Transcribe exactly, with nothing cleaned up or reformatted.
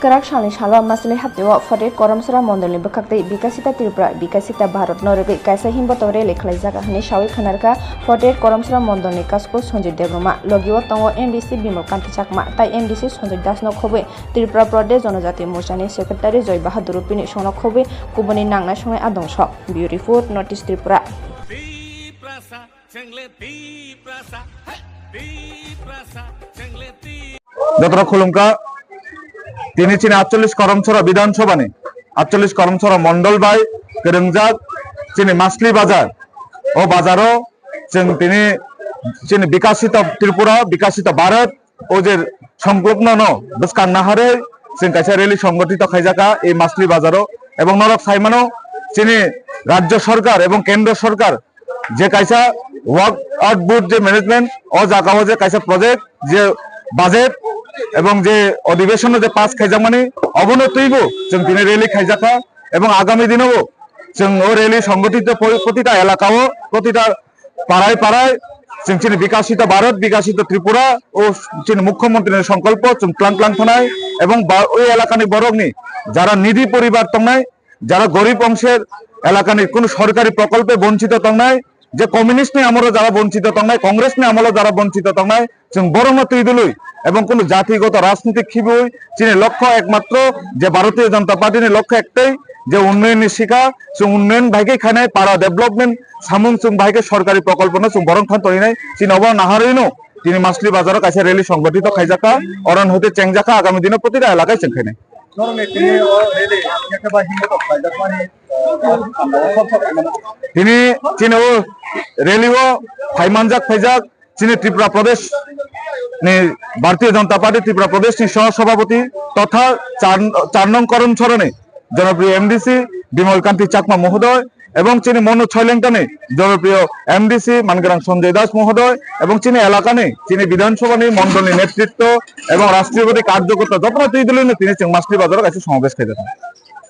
Kwrak salni salo Masli haptio forty-eight Koromsora Mondolni bwkhaktwi Bikasita Tripura, Bikasita Bharat no rwgwi kaisa himbotok rally khwlaijak hwnwi sawi khwnarkha forty-eight Koromsora Mondolni Kasku Sanjit Debbarma, logio tongo M D C Bimal Kanti Chakma tai M D C Sanjay Das no khobwi Tripura Pradesh Jonojati Morcha ni Secretary Joy Bahadur Rupini songno khobwi kubuni nangnai songnai adong sok. Bureau Report, North East Tripura. Tiprasa, chengle Tiprasa, hey! Tiprasa, chengle Tiprasa. Jotono khulumkha, tini chini atchollish Koromsora Bidhan Sabha ni, atchollish Koromsora Mondol bai kwrwngjak chini Masli Bazar. O bazaro chwng tini chini Bikasita Tripura, Bikasita Bharat, o je songklukno no bwskang naharwi chwng kaisa rally songgothito khaijakha ei Masli Bazaro, ebong norok saimano chini Rajya Sarkar ebong Kendra Sarkar je kaisa work output je management, o jagao je kaisa project, je budget ebong je odhibeshon je pass khaijakmani, obono twibo chwng tini rally khaijakha ebong agami dinobo chwng o rally songgothito poi-, protita elakao, protita parai parai chwng chini Bikasita Bharat, Bikasita Tripura, o chini Mukhyamantri ni songkolpo chwng tlang tlang thanai, ebong ba-, o elakani borokni jara nidhi poribar tongnai, jara gorib ongser elakani kunu sorkari prokolpe bonchito tongnai, je communist ni amolo jara bonchito tongnai, Congress ni amolo jara bonchito tongnai, chwng borokno twi dului ebong kunu jatigoto rajnitik khibwi chini lokho ekmatro je Bharatiya Janata Party ni lokho ektei je unnoyon ni sikha, chwng unnoyon bai khe khainai, para development samung chwng bai khe sorkari prokolpo no chwng borok than toninai, chini obo naharwi no tini Masli Bazaro kaisa rally songgothito khaijakha, oron hoite chengjakha, agami dino protita elakai chwng khainai. Norokni tini o rally yakhe ba himbotok khaijakmani, eh, tini chini o rally o phaimanjak phaijak chini Tripura Pradesh ni Bharatiya Janata Party Tripura Pradesh ni Sah Sabhapati totha char, char nong Koromsora ni jonopriyo M D C Bimal Kanti Chakma mohodoy ebong chini Monu Soilengta ni jonopriyo M D C Mangrang Sanjay Das mohodoy ebong chini elaka ni chini Bidhan Sabha ni mondol ni netritto ebong rashtriyo pati karjokorta jotono twi dului no tini chwng Masli Bazaro kaisa somabesh khaijak.